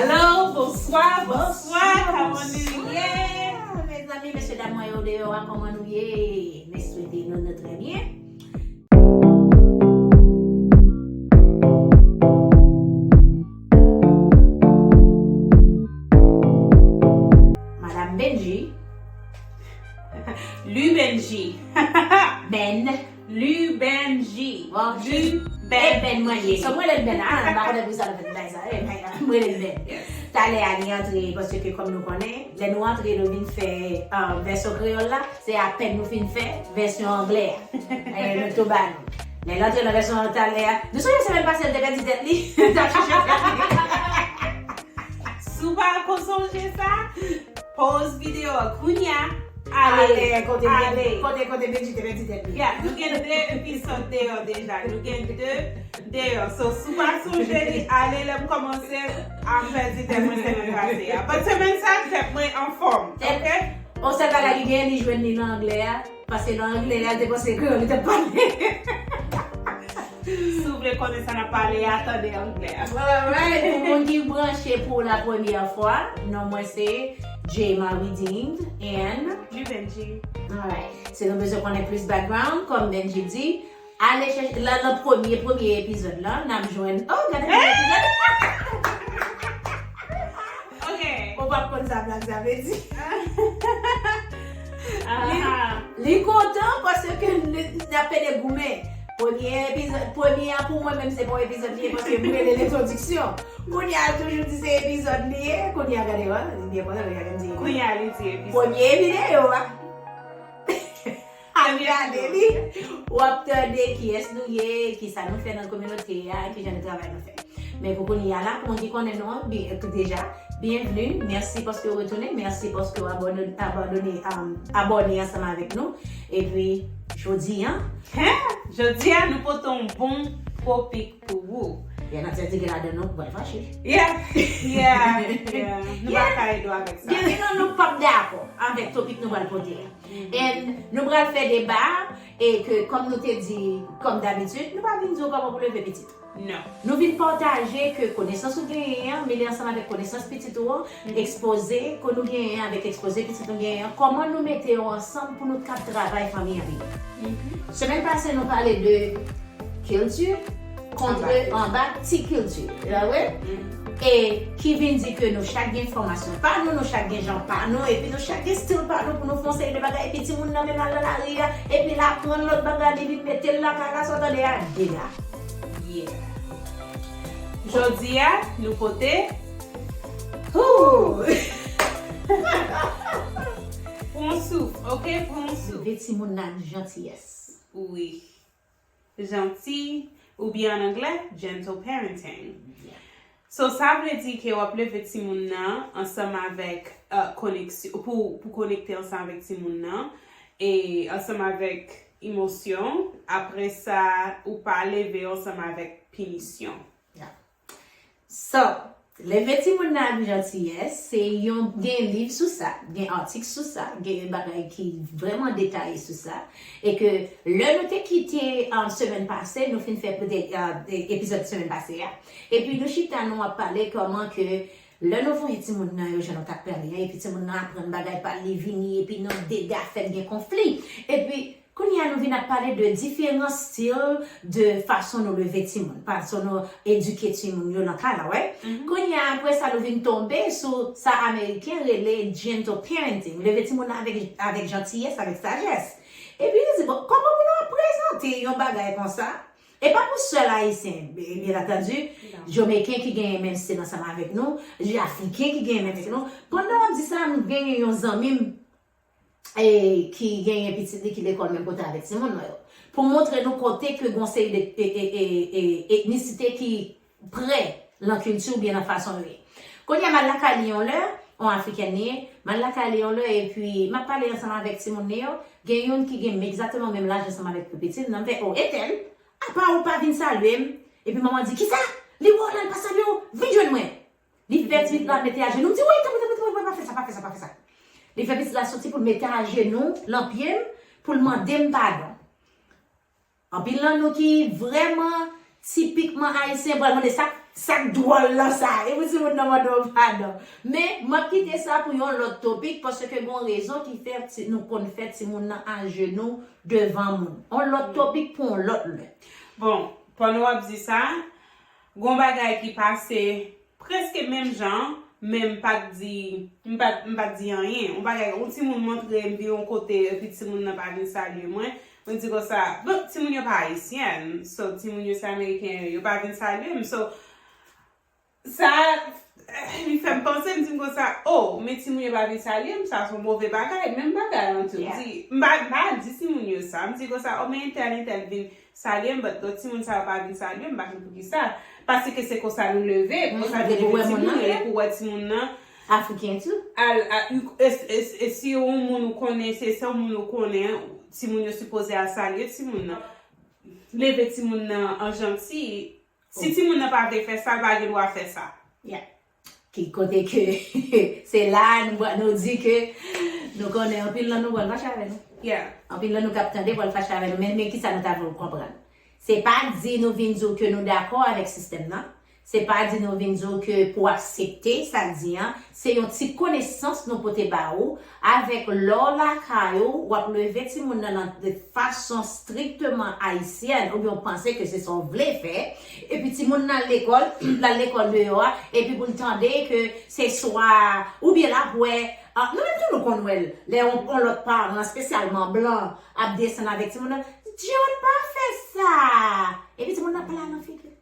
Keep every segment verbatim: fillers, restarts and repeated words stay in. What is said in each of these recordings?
Hello, bonswa, bonswa, kòman nou ye? Mezanmi, mesye dam mwen yo deyò a, kòman nou ye? M swete nou, nou trè byen. Madam Benji. Lu Benji. Ben. Lu Benji. Bon, Lu Ben. Ben mwen ye. So mwen rele l Ben. Ah, m pa konnen pou sa nou fè bay sa. Eh, mwen rele l Ben. Talè a li antre paske kòm nou konnen, lè nou antre nou vin fè uh, vèsyon kreyòl la, se apèn nou fin fè vèsyon anglè a. Eh, nou tou ba nou. Lè l antre nan vèsyon talè a, nou sonje semèn pase l te pèdi tèt li. T ap chèche tèt li. Si w pa ko sonje sa, pause videyo a kounye a. Ale, ale, kote, ale. Kote, kote Benji te pèdi tèt li. Yeah, nou gen de episode deyò deja. Nou gen de deyò. So, si w pa sonje li, ale lè m kòmanse a pèdi tèt mwen semèn pase a. But semèn sa, tèt mwen anfòm, ok? On sèl bagay li gen, li jwenn li nan anglè a. Paske nan anglè a, li te panse kreyòl li t ap pale. Si w vle konnen sa n ap pale a, tande anglè a. Alright, pou moun ki branche pou la premyè fwa, non mwen se Jema Redeemed and Lu Benji. Alright. Si nou bezwen konnen plis background, kòm Benji di, ale chèche la nan premye, premye epizòd la, n ap jwenn. Oh, gade premye epizòd! Ok. Ou p ap konn sa blag sa vle di. Li, li kontan paske n ap pede goumen. Premye epizòd, premye a pou mwen menm se pa yon epizòd li ye paske m rele l entwodiksyon. Kounye a l toujou di se epizòd li ye. Kounye a gade, wè, li byen kontan, kounye a li di epizòd. Kounye a li di epizòd. Premye videyo a. Al gade li, w ap tande kiyès nou ye, kisa nou fè nan kominote a, kijan de travay nou fè. Men pou kounye a la, pou moun ki konnen nou an, bi- deja, byenvni, mèsi paske w retounen, mèsi paske w abòne, abandone, um, abòne ansanm avèk nou. Epi, jodi a, Hen? Jodi a, nou pote yon bon topik pou ou. Byen antèdi gen ladan nou k pral fache. Yeah, yeah, yeah. Nou pa ka ede w avèk sa. Gen de nan nou p ap dakò avèk topik nou pral pote a. And nou pral fè deba e ke, kòm nou te di, kòm dabitid, nou pa vin di w kòman pou leve pitit. Non. Nou vin pataje ke konesans ou genyen an, mele ansanm avèk konesans pitit ou an, ekspoze ke nou genyen avèk ekspoze pitit nou genyen an, kòman nou mete yo ansanm pou nou kab travay fanmi an pi byen. Semèn pase, nou pale de kilti kontre anba ti kilti. Vre? E ki vin di ke nou chak gen fòmasyon pa nou, nou chak gen jan pa nou, epi nou chak gen stil pa nou pou nou fè yon seri de bagay, epi timoun nan menm al nan lari a, epi l aprann lòt bagay, li vin mete l lakay la, sa w tande a, dega. Yeah. Jodi a, nou pote Ooh. Pran souf, ok? Pran souf. Leve timoun nan ak jantiyès. Wi. Janti, oubyen an anglè, gentle parenting. Yeah. So, sa vle di ke w ap leve timoun nan ansanm avèk, uh, koneksyon, pou, pou konekte ansanm avèk timoun nan, e ansanm avèk emosyon, apre sa, ou pa leve yo ansanm avèk pinisyon. Yeah. So, leve timoun nan ak jantiyès, se yon, gen liv sou sa, gen atik sou sa, gen bagay ki vrèman detaye sou sa. E ke lè nou te kite, um, semèn pase, nou fin fè pote, uh, e- epizòd semèn pase a. Epi nou chita, nou ap pale kòman ke lè nou voye timoun nan yo, jan nou t ap pale a, epi timoun nan aprann bagay pa l, li vini, epi nan dega fèt, gen konfli. Epi kounye a, nou vin ap pale de diferan stil de fason nou leve timoun, fason nou edike timoun yo nan kay la, wè. Kounye a, apre sa, nou vin tonbe sou sa Ameriken rele gentle parenting, leve timoun nan avèk, avèk jantiyès, avèk sajès. Epi nou di, bon, kòman pou nou ap prezante yon bagay konsa? E pa pou sèl Ayisyen, byen antandi, Jamaican ki genyen menm stil ansanm avèk nou, Afriken ki genyen menm stil nou. Pandan w ap di sa, m genyen yon zanmi m e ki genyen pitit li ki lekòl menm kote avèk timoun mwen yo. Pou montre nou kote ke gon seri de e, e, e, e, etnisite ki prè nan kilti oubyen nan fason yo ye. Kounye a m al lakay li yon lè, yon Afrikèn li ye, m al lakay li yon lè epi m ap pale ansanm avèk timoun li yo, gen youn ki gen egzakteman menm laj ansanm avèk pi piti m nan, m fè, "O, etèl, apa ou pa vin salye m?" Epi manman di, "Kisa? Li wè w la, l pa salye w? Vin jwenn mwen." Li fè pitit la mete ajenou. M di, "Woy, tanpri, tanpri, tanpri, pa fè sa, pa fè sa, pa fè sa." Li fè pitit la soti pou l mete ajenou lan pye m, pou l mande m padon. Anpil nan nou ki vrèman tipikman ayisyen pral mande sa, Sa k dwòl nan sa, e pou timoun nan mande w padon. Men, m ap kite sa pou yon lòt topik, paske gen yon rezon ki fè ti- nou konn fè timoun nan ajenou devan moun. Yon lòt topik pou yon lòt lè. Bon, pandan w ap di sa, gon bagay ki pase prèske menm jan, men m pa t di, m pa t, m pa t di anyen. Yon bagay, yon timoun montre m vin yon kote, epi timoun nan pa vin salye mwen. Mwen di konsa, bon, timoun yo pa ayisyen, so timoun yo se ameriken yo, yo pa vin salye m. So, sa, li fè m panse, m di m konsa, oh, men timoun yo pa vin salye m, sa se yon move bagay, menm bagay lan tou. M di, m pa, m pa di timoun yo sa, m di konsa, oh, men entèl, entèl vin salye m, but lòt timoun sa yo pa vin salye m, m pa konn poukisa. Paske se konsa nou leve, konsa nou leve timoun, e pou wè timoun nan. Afriken tou. Al, al, e, e, e si yon moun ou konnen, se se yon moun ou konnen, timoun yo sipoze al salye timoun nan. Leve timoun nan an janti. Si timoun nan pa vle fè sa, l pa gen dwa fè sa. Yeah. Ki kote ke se la nou, nou di ke nou konnen anpil nan nou pral fache avè nou. Yeah. Anpil nan nou k ap tande pral fache avè nou, men, men kisa nou ta vle w konprann? Se pa di nou vin di w ke nou dakò avèk sistèm nan. Se pa di nou vin di w ke pou w aksepte sa l di an. Se yon ti konesans nou pote ba ou. Avèk lè w lakay ou, w ap leve timoun nan nan de fason strikteman ayisyèn, oubyen w panse ke se sa w vle fè, epi timoun nan al lekòl, l al lekòl deyò a, epi pou l tande ke se swa, oubyen l ap wè, ah, nou menm tou nou konn wè l, lè yon, yon lòt paran, espesyalman blan, ap desann avèk timoun nan, John pa fè sa! Epi timoun nan pale nan figi l.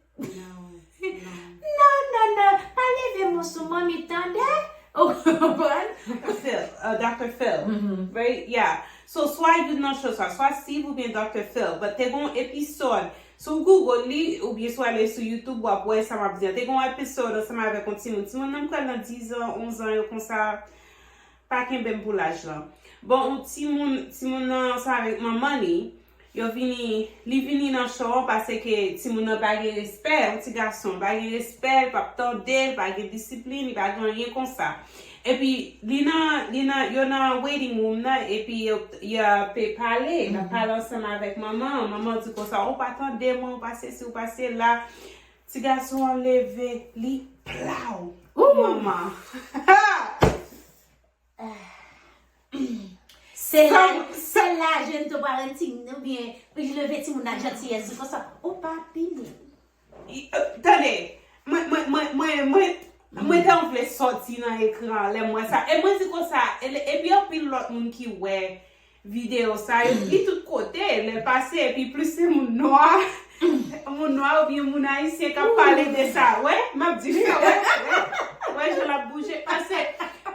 Non, non, non, pa leve men w sou manmi tande. Ou konprann? Phil, uh, Doctor Phil, right? Yeah. So, swa youn nan cho sa, swa Steve oubyen Doctor Phil. But te gon episode. Si w Google li, oubyen si w ale sou YouTube, w ap wè sa m ap di an. Te gon episode ansanm avèk yon timoun. Timoun nan, m kwè l nan diz an, onz an, yo konsa. Pa kenbe m pou laj lan. Bon, yon timoun, timoun nan ansanm avèk manman li, yo vini, li vini nan cho an paske timoun nan pa gen respè, yon ti gason, pa gen respè, li p ap tande, li pa gen disiplin, li pa gen anyen konsa. Epi, li nan, li nan, yo nan waiting room nan, epi yo, y ap pale, y ap pale ansanm avèk manman an. Manman an di konsa, ou pa tande mwen, ou pa sesi, ou pa sela. Ti gason an leve, li plaw. Manman. Se la, se la jennto parenting oubyen leve timoun ak jantiyès di konsa, ou pa pini. Tande, mwen, mwen, mwen, mwen, mwen, mwen te vle sòti nan ekran lè m wè sa. E mwen di konsa, e, epi anpil lòt moun ki wè videyo sa yo, li tout kote, lè pase, epi plis se moun nwa, moun nwa oubyen moun ayisyen k ap pale de sa. Wè, m ap di sa, wè, wè, wè jan l ap bouje, paske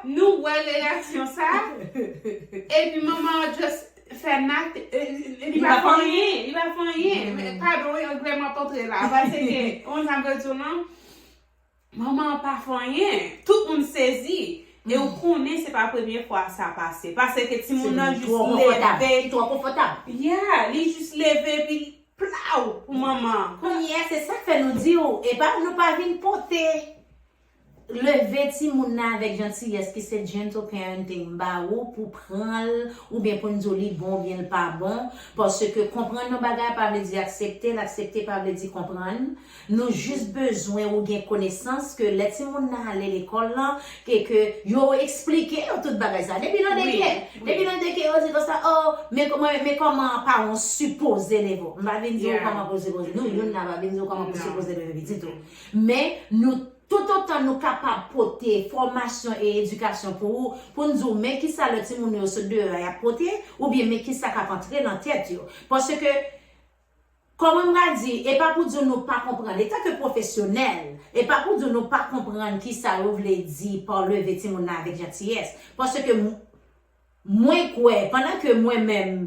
nou wè reyaksyon sa, epi manman an just fè nat, e, e, li pa fè anyen, li pa fè anyen. Men, padon, wi, anglè m ap antre la, paske, ou konn sa m vle di w, non? Manman an pa fè anyen. Tout moun sezi. E ou konnen se pa premye fwa sa pase. Paske timoun nan jis leve. Li twò konfòtab. Yeah, li jis leve epi li plaw pou manman an. Kounye a, se sa k fè nou di w, e pa, nou pa vin pote leve timoun nan avèk jantiyès ki se gentle parenting ba ou pou pran l, oubyen pou n di w li bon oubyen l pa bon. Paske konprann yon bagay pa vle di aksepte l, aksepte pa vle di konprann. Nou jis bezwen ou gen konesans ke lè timoun nan ale lekòl lan, ke, ke yo eksplike yo tout bagay sa. Depi nan deke, depi nan deke, yo di konsa, oh, men, men, men kòman paran w sipoze leve w. M pa vin di w kòman pou w sipoze. Nou youn nan pa vin di w kòman pou w sipoze leve pitit ou. Men, nou, toutotan nou kapab pote fòmasyon e edikasyon pou ou, pou n di w, men kisa lè timoun yo sot deyò a y ap pote, oubyen men kisa k ap antre nan tèt yo. Paske, Kòman m ka di, e pa pou di w nou pa konprann, etanke pwofesyonèl, e pa pou di w nou pa konprann kisa yo vle di pa leve timoun nan avèk jantiyès. Paske m-, mwen kwè, pandan ke mwen menm,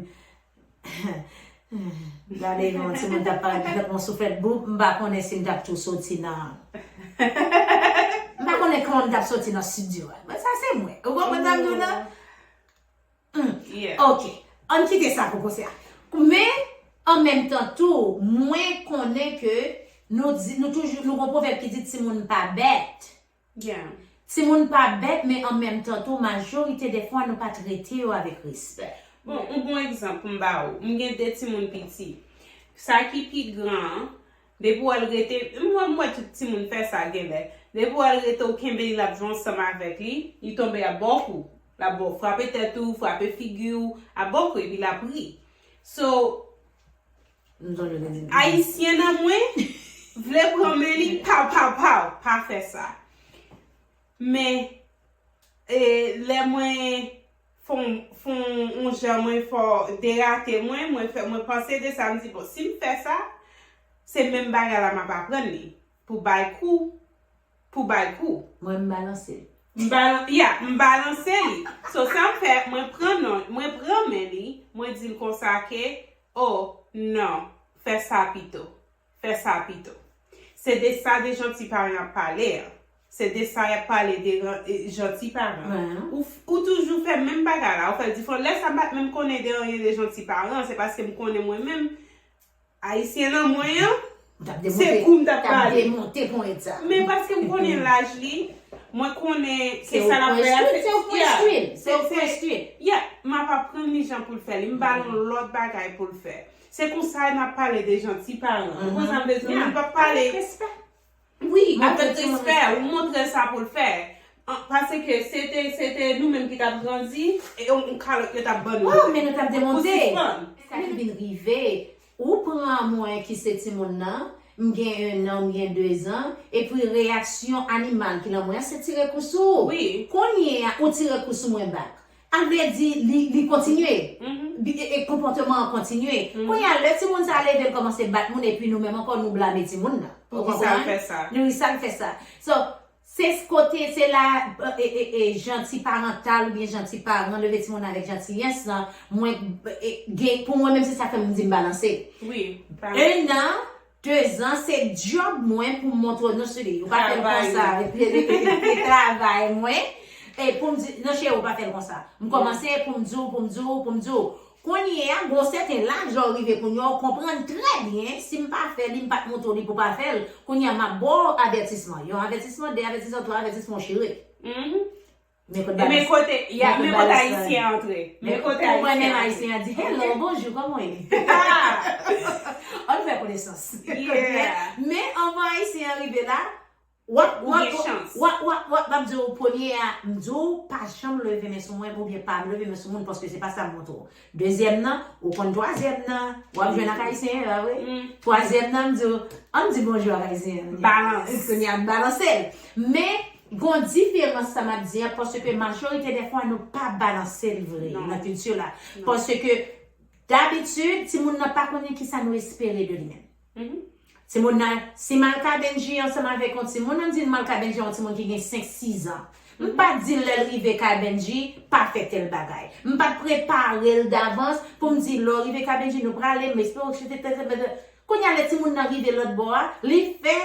gade yon timoun t ap pale, li t ap yon souflèt boup, m pa konnen si m t ap tou soti nan, m pa konnen kòman m t ap soti nan estidyo a. Men sa se mwen. Ou konprann sa m di w la? Hmm. Ok. Ann kite sa pou konsa. Men, an menm tan tou, mwen konnen ke nou di, nou toujou, nou gon pwovèb ki di timoun pa bèt. Timoun pa bèt, men an menm tan tou, majorite de fwa, nou pa trete yo avèk respè. Bon, yon bon egzanp pou m ba ou. M gen de timoun piti. Sa ki pi gran an, Depi w wè l rete, m wè, m wè tout timoun fè sa genlè. Depi w wè l rete, w kenbe li, l ap jwe ansanm avèk li, li tonbe, ap ba w kou. L ap ba w frape tèt ou, frape figi w, ap ba w kou, epi l ap ri. So, M sonje te di. Ayisyen nan mwen vle pran men li, pa, pa, pa, pa fè sa. Men, e, lè mwen fon, fon, yon jan mwen fò derate mwen, mwen fè, mwen panse de sa, m di, bon, si m fè sa, se menm bagay la m ap aprann li. Pou bay kou, pou bay kou. Mwen, m balanse l. M balan, yeah, m balanse li. So, sa m fè, mwen pran non, mwen pran men li, mwen di l konsa ke, oh, non, fè sa pito. Fè sa pito. Se de sa de jan ti paran ap pale an. Se de sa y ap pale de ran- e, jan ti paran. Wen. Ou, f- ou toujou fè menm bagay la. Ou fè l diferan. Lè sa m pa t menm konnen de anyen de jan ti paran, se paske m konnen mwen menm, Ayisyen nan mwen an, M t ap se demonte. kou m t ap M t ap pale. Demonte ponyèt sa. Men paske m konnen laj li, mwen konnen Se ke ou sa l ap pran fè a, enstwi, se ou pran yeah. enstwi. Se ou Se- pran enstwi. Yeah, m ap aprann li jan pou l fè li. M ba l yon lòt bagay pou l fè. Se konsa n ap pale de jan ti paran. Ou konn sa m vle di? Nou p ap pale Respè. wi, Montre avèk timoun respè, ou montre l sa pou l fè. An- Paske se te, se te nou menm ki t ap grandi, e yon, yon kalòt yo t ap ban nou. Oh, men nou t ap Pou demonte. Sispann. Sa ki vin rive, ou pran mwen ki se timoun nan, m gen un an, m gen deux ans, epi reyaksyon animal ki nan mwen an, se tire kou sou ou. Wi. Kounye a, ou tire kou sou mwen back. A vle di, li, li kontinye. Mhm. Bi- E, e konpòtman an kontinye. Mhm. Kounye a, lè timoun sa leve, l kòmanse bat moun, epi nou menm ankò, nou blame timoun nan. Ou Poukisa l konprann? Fè sa? Nou, sa l fè sa. So, se kote, se la, e, e, e, jan ti parantal oubyen jan ti paran leve timoun avèk jantiyès lan, mwen, e, gen, pou mwen menm, se sa fè m di m balanse. Wi. pa- Un an, deux ans, se djòb mwen pou m montre nou sou li. Ou pa fè l Travay. Konsa. E, e, e, e, e travay mwen. E pou m di, non cheri, ou pa fè l konsa. M kòmanse pou m di w, pou m di w, pou m di w. Kounye a, gon sèten laj lè w rive kounye a, ou konprann trè byen, si m pa fè li, m pa t montre w li pou pa fè l, kounye a, m ap ba w avètisman. Yon avètisman, de avètisman, twa avètisman, ou chire. Mhm. Men kote Men balans. kote, ya, Men men kote kote balans ayisyen lan. antre. Men Men kote pou mwen menm ayisyen ayisyen an di, "Hello, bonjou, kòman w ye?" Ann fè konesans. Yeah. Men anvan ayisyen an rive la, w ap, Ou w ap, gen chans. w ap, w ap, w ap, m ap di w, premye a, m di w, pa janm leve men sou mwen, oubyen pa leve men sou moun, paske se pa sa m montre w. Dezyèm nan, ou konn twazyèm nan, w ap jwenn ak ayisyen an, wi. Mm. Twazyèm nan, m di w, ann di bonjou ak ayisyen an. Balans. Kounye a, m balanse l. Men, gon diferans sa m ap di an, paske majorite de fwa, nou pa balanse l vre Non. Nan kilti la. Non. Paske, dabitid, timoun nan pa konnen kisa nou espere de li menm. Mhm. Timoun nan, si m al kay Bendji ansanm avèk yon timoun, ann di m al kay Bendji yon timoun ki gen senk, sis an. M pa di l lè l rive kay Bendji, pa fè tèl bagay. M pa t prepare l davans pou m di, "Lè w rive kay Bendji, nou prale, m espere w chite tèl, tèl, tèl." Kounye a, lè timoun nan rive lòt bò a, li fè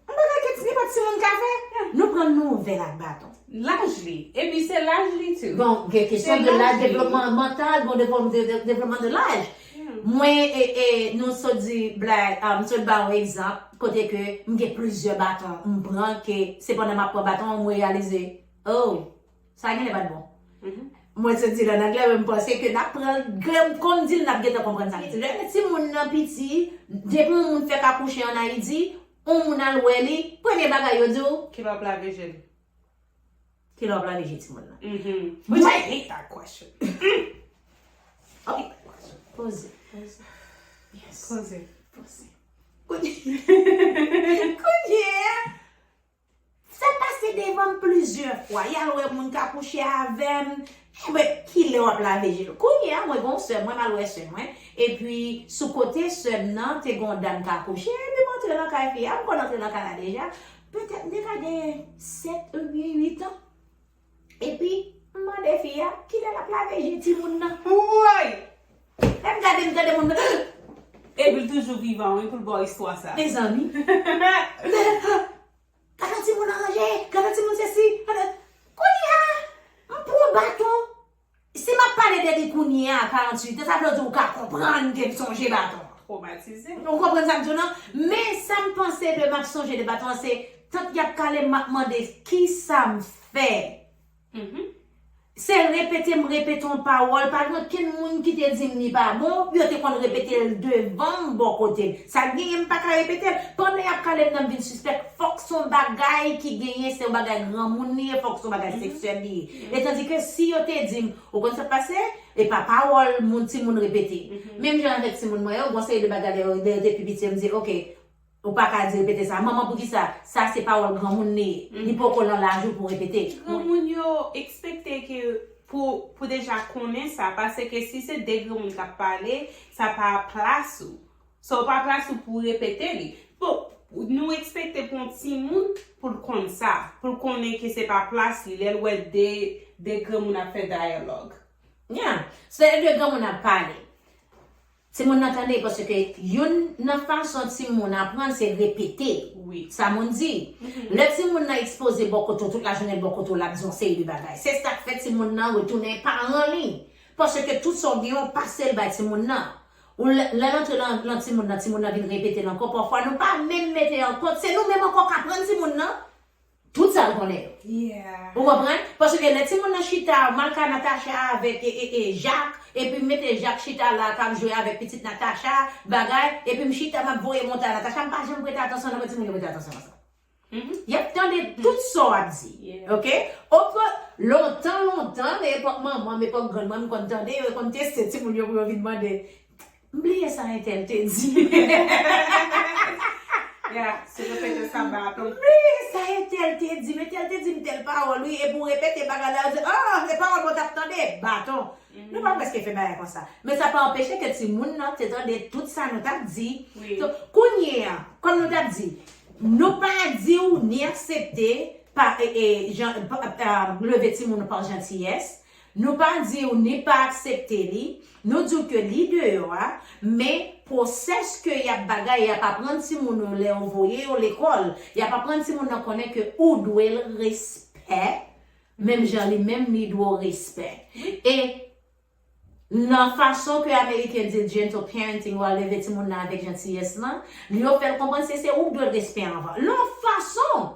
yon bagay ke nenpòt timoun ka fè. Nou pran nouvèl ak baton. Laj li. Epi se laj li tou. Bon, gen kesyon Se de laj, laj li. Devlopman mantal, bon, devlopman de, de, devlopman de laj. Yeah. Mwen, e, e, nou sot di blag, ah, m sot ba yon egzanp, kote ke m gen plizyè baton, m pran ke, se pandan m ap pran baton an, m reyalize, oh, sa genlè pa t bon. Mhm. Mwen sot di l an anglè, men m panse ke n ap pran l, grenn, kon m di l, n ap gentan konprann sa. Lè timoun nan piti, depi yon moun fèk akouche an Ayiti, yon moun al wè li, premye bagay yo di w, Ki l ap lave je l. Ki lè w ap lave je timoun nan? Mhm. Mwen- I hate that question. Oh, poze, poze. Yes. Poze. Poze. Kounye, kounye a, sa pase devan m plizyè fwa. Y al wè moun k akouche avè m. Enben, ki lè w ap lave je l? Kounye a, mwen gen yon sè mwen, m al wè sè mwen. Epi, sou kote sè m nan, te gen yon dam k akouche. Epi, m antre nan kay fi a. M konn antre nan kay la deja. Petèt, m te ka gen sèt oubyen uit an. Epi, m mande fi a, ki lè l ap lave je timoun nan? Woy! Lè m gade, m tande moun nan. Epi l toujou vivan, wi, pou l ba w istwa sa. Mezanmi. Gade yon timoun an ranje, gade yon timoun sesi, gade. Kounye a, m pran baton. Si m ap pale de li kounye a, karanntuit an, sa vle di ou ka konprann ke m sonje baton. Twomatize. Ou konprann sa m di w nan? Men sa m panse de m ap sonje de baton an, se tant y ap kale m, m ap mande kisa m fè. Mhm. Se repete m repete yon pawòl, pa gen okenn moun ki te di m li pa bon, yo te konn repete l devan m bò kote m. Sa k genyen m pa ka repete l. Pandan y ap kale m nan m vin sispèk, fòk se yon bagay ki genyen, se yon bagay granmoun li ye, fòk se yon bagay seksyèl li ye. E tandike si yo te di m, ou konn sa k pase? E pa pawòl moun timoun repete. Menm jan avèk timoun mwen yo, gon seri de bagay lè yo, lè yo te pi piti, yo m di, oke, ou pa ka di repete sa. Manman, poukisa? Sa se pawòl granmoun li ye. Li poko nan laj ou pou repete. Granmoun yo ekspekte ke pou, pou deja konnen sa, paske si se de granmoun k ap pale, sa pa plas ou. So, pa plas ou pou repete li. Bon, nou ekspekte pou yon timoun pou l konn sa, pou l konnen ke se pa plas li, lè l wè de, de granmoun ap fè dayalòg. Yeah. Se de granmoun ap pale. Timoun nan tande, paske youn nan fason timoun aprann se repete. Sa moun di. Lè timoun nan ekspoze bò kote w tout lajounen, bò kote w, l ap di yon seri de bagay. Se sa k fè timoun nan retounen paran li. Paske tout sa w gen an, w pase l bay timoun nan. Ou lè, lè l antre nan, nan timoun nan, timoun nan vin repete l ankò. Pafwa nou pa menm mete an kont, se nou menm ankò k aprann timoun nan tout sa l konnen yo. Ou konprann? Paske lè timoun nan chita, m al ka Natacha avèk e, e, e, Jak, epi m mete Jak chita la k ap jwe avèk pitit Natacha, bagay, epi m chita m ap voye monte a Natacha, m pa janm prete atansyon nan, men timoun yo prete atansyon nan sa. Y ap tande tout sa w ap di. Oke? Oke, lontan, lontan, nan epòk manman m, epòk grann mwen, m konn tande yo, yo konn teste timoun yo pou yo vin mande, m bliye sa entèl te di. Yeah, se repete sa baton. M bliye sa entèl te di, m entèl te di m tèl pawòl, wi, epi w repete bagay la, yo di, ah, se pawòl mwen t ap tande, baton. Nou pa prèske fè bagay konsa. Men sa pa anpeche ke timoun nan te tande tout sa nou t ap di. Kounye a, kòm nou t ap di, nou pa di w ni aksepte pa, e, e, jan, pa, pa, leve timoun ou pa jantiyès. Nou pa di w ni pa aksepte li. Nou di w ke li deyò a, men pwosès ke y ap bagay, y ap aprann timoun yo lè yo voye yo lekòl, y ap aprann timoun nan konnen ke ou dwe l respè, menm jan li menm li dwe w respè. E nan fason ke Ameriken di l gentle parenting, ou al leve timoun nan avèk jantiyès lan, li yo fè l konprann se, se ou k dwe l respè anvan. Nan yon fason,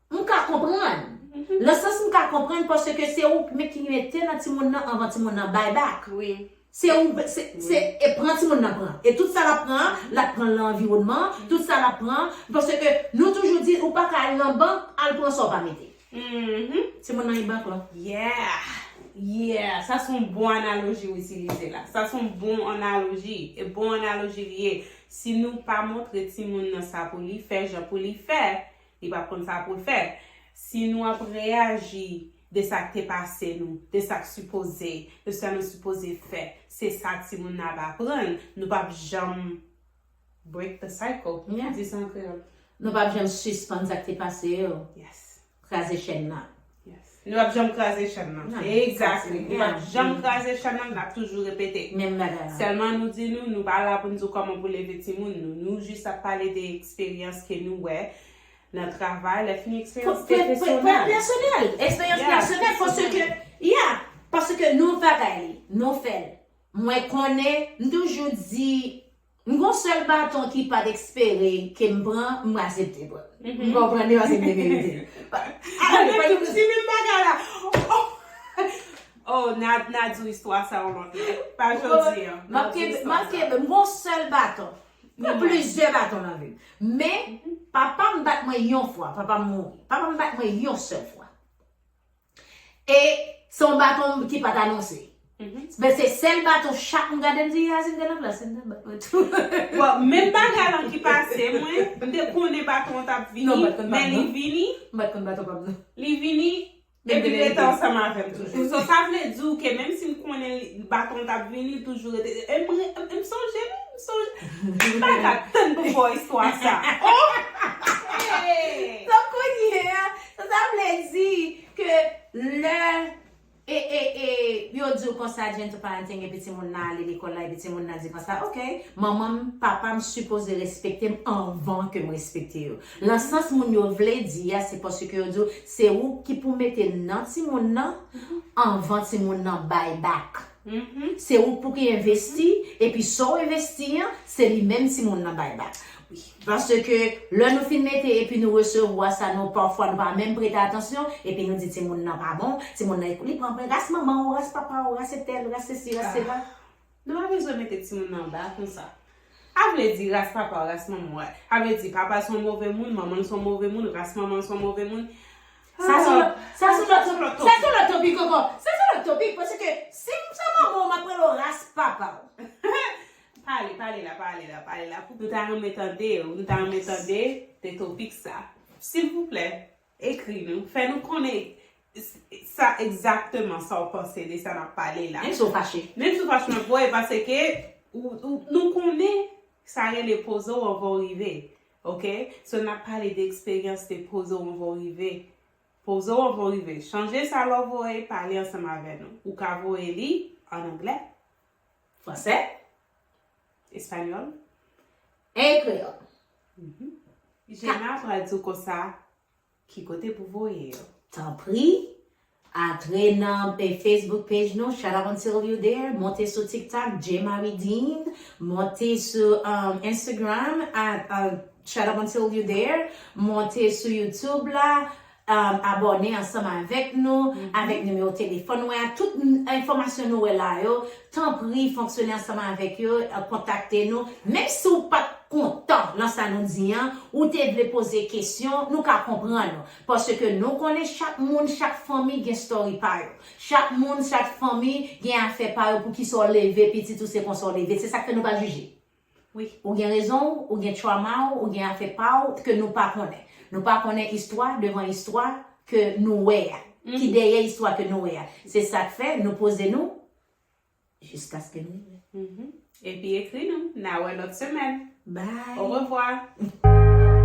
m ka konprann. Nan sans m ka konprann, paske se ou k men ki mete nan timoun nan anvan timoun nan bay bak. Se ou, se, se, e pran timoun nan pran. E tout sa l ap pran, l ap pran l nan anviwònman, tout sa l ap pran, paske nou toujou di, ou pa ka al nan bank, al pran sa w pa mete. Timoun nan li bank lan. Yeah! Yeah! Sa se yon bon analoji ou itilize la. Sa se yon bon analoji. E bon analoji li ye. Si nou pa montre timoun nan sa pou li fè, jan pou li fè, li p ap konn sa pou l fè. Si nou ap reyaji de sa k te pase nou, de sa k sipoze, de sa nou sipoze fè, se sa timoun nan ap aprann, nou p ap janm break the cycle. Di sa an kreyòl. Nou p ap janm sispann sa k te pase yo. Kraze chèn nan. Nou p ap janm kraze chèn nan. Exactly. Nou p ap janm kraze chèn nan, n ap toujou repete. Menm bagay la. Sèlman nou di nou, nou pa la pou n di w kòman pou leve timoun nou. Nou jis ap pale de eksperyans ke nou wè nan travay, lè fini eksperyans pèsonèl. Pèsonèl. Eksperyans pèsonèl, paske, yeah, paske nou bagay li, nou fè l. Mwen konnen, m toujou di, m gon sèl baton ki pa t espere ke m pran, m aksepte pran. M konprann li paske m te merite l. Ti menm bagay la. Oh, n a, n a di w istwa sa yon lòt lè. Pa jodi a. M ap kenbe, m ap kenbe, m gon sèl baton. M gen plizyè baton nan vi m. Men, papa m bat mwen yon fwa, papa m mouri. Papa m bat mwen yon sèl fwa. E se yon baton ki pa t anonse. Men se sèl baton chak m gade m di, Yasmine te nan plas li, m t ap bat mwen tou. Bon, menm bagay lan ki pase mwen, m te konnen baton an t ap vini, men li vini. M pa t konn baton pa m non. Li vini, epi l rete ansanm avè m toujou. So, sa vle di w ke menm si m konnen baton an t ap vini, li toujou rete. E m, e m, m sonje, m sonje. M pa ka tann pou m ba w istwa sa. Oh! Hey! Donk, kounye a, sa, sa vle di ke lè e, e, e, yo di w konsa, gentle parenting, epi timoun nan ale lekòl la, epi timoun nan di konsa, oke, manman m, papa m sipoze respekte m anvan ke m respekte yo. Nan sans moun yo vle di a, se paske yo di w, se ou ki pou mete nan timoun nan anvan timoun nan bay bak. Se ou pou ki envesti, epi sa w envesti an, se li menm timoun nan bay bak. Paske lè nou fin mete epi nou resevwa sa, nou pafwa nou pa menm prete atansyon, epi nou di timoun nan pa bon, timoun nan li pran pran ras manman w, ras papa w, ras etèl, ras sesi, ras sela. Nou pa bezwen mete timoun nan anba konsa. A vle di ras papa w, ras manman w. A vle di papa l se yon move moun, manman l se yon move moun, ras manman l se yon move moun. Sa se yon lòt sa se yon lòt sa se yon lòt topik ankò. Sa se yon lòt topik paske si m se manman w m ap rele w ras papa w. Pale, pale la, pale la, pale la. Nou ta renmen tande, nou ta renmen tande de topik sa. Silvouplè, ekri nou, fè nou konnen sa egzakteman sa w panse de sa n ap pale la. Menm si w fache. Menm si w fache, mwen voye paske ou, ou, nou konnen sa rele poze w anvan w rive. Oke? So n ap pale de eksperyans de poze w anvan w rive. Poze w anvan w rive. Chanje sa lè w voye, pale ansanm avè nou. Ou ka voye li an anglè, franse, espanyòl, e kreyòl. Jena pral di w konsa ki kote pou voye yo. Tanpri, antre nan eh, Facebook page nou, Shut Up Until You There, monte sou TikTok, J Marie Dean, monte sou um, Instagram, at, uh, Shut Up Until You There, monte sou YouTube la, um, abòne ansanm avèk nou, avèk nimewo telefòn nou a, tout n- enfòmasyon nou wè la yo, tanpri fonksyone ansanm avèk yo, uh, kontakte nou. Menm si w pa t kontan nan sa nou di an, ou te vle poze kesyon, nou ka konprann ou. Paske nou konnen chak moun, chak fanmi gen story pa yo. Chak moun, chak fanmi gen afè pa yo pou kisa w leve pitit ou se konsa w leve. Se sa k fè nou pa jije. Wi. Ou gen rezon w, ou gen trauma w, ou gen afè pa w ke nou pa konnen. Nou pa konnen istwa devan istwa ke nou wè a. Ki dèyè istwa ke nou wè a. Se sa k fè nou poze nou jiskaske nou rive. Epi ekri nou, n a wè lòt semèn. Bye. Orevwa.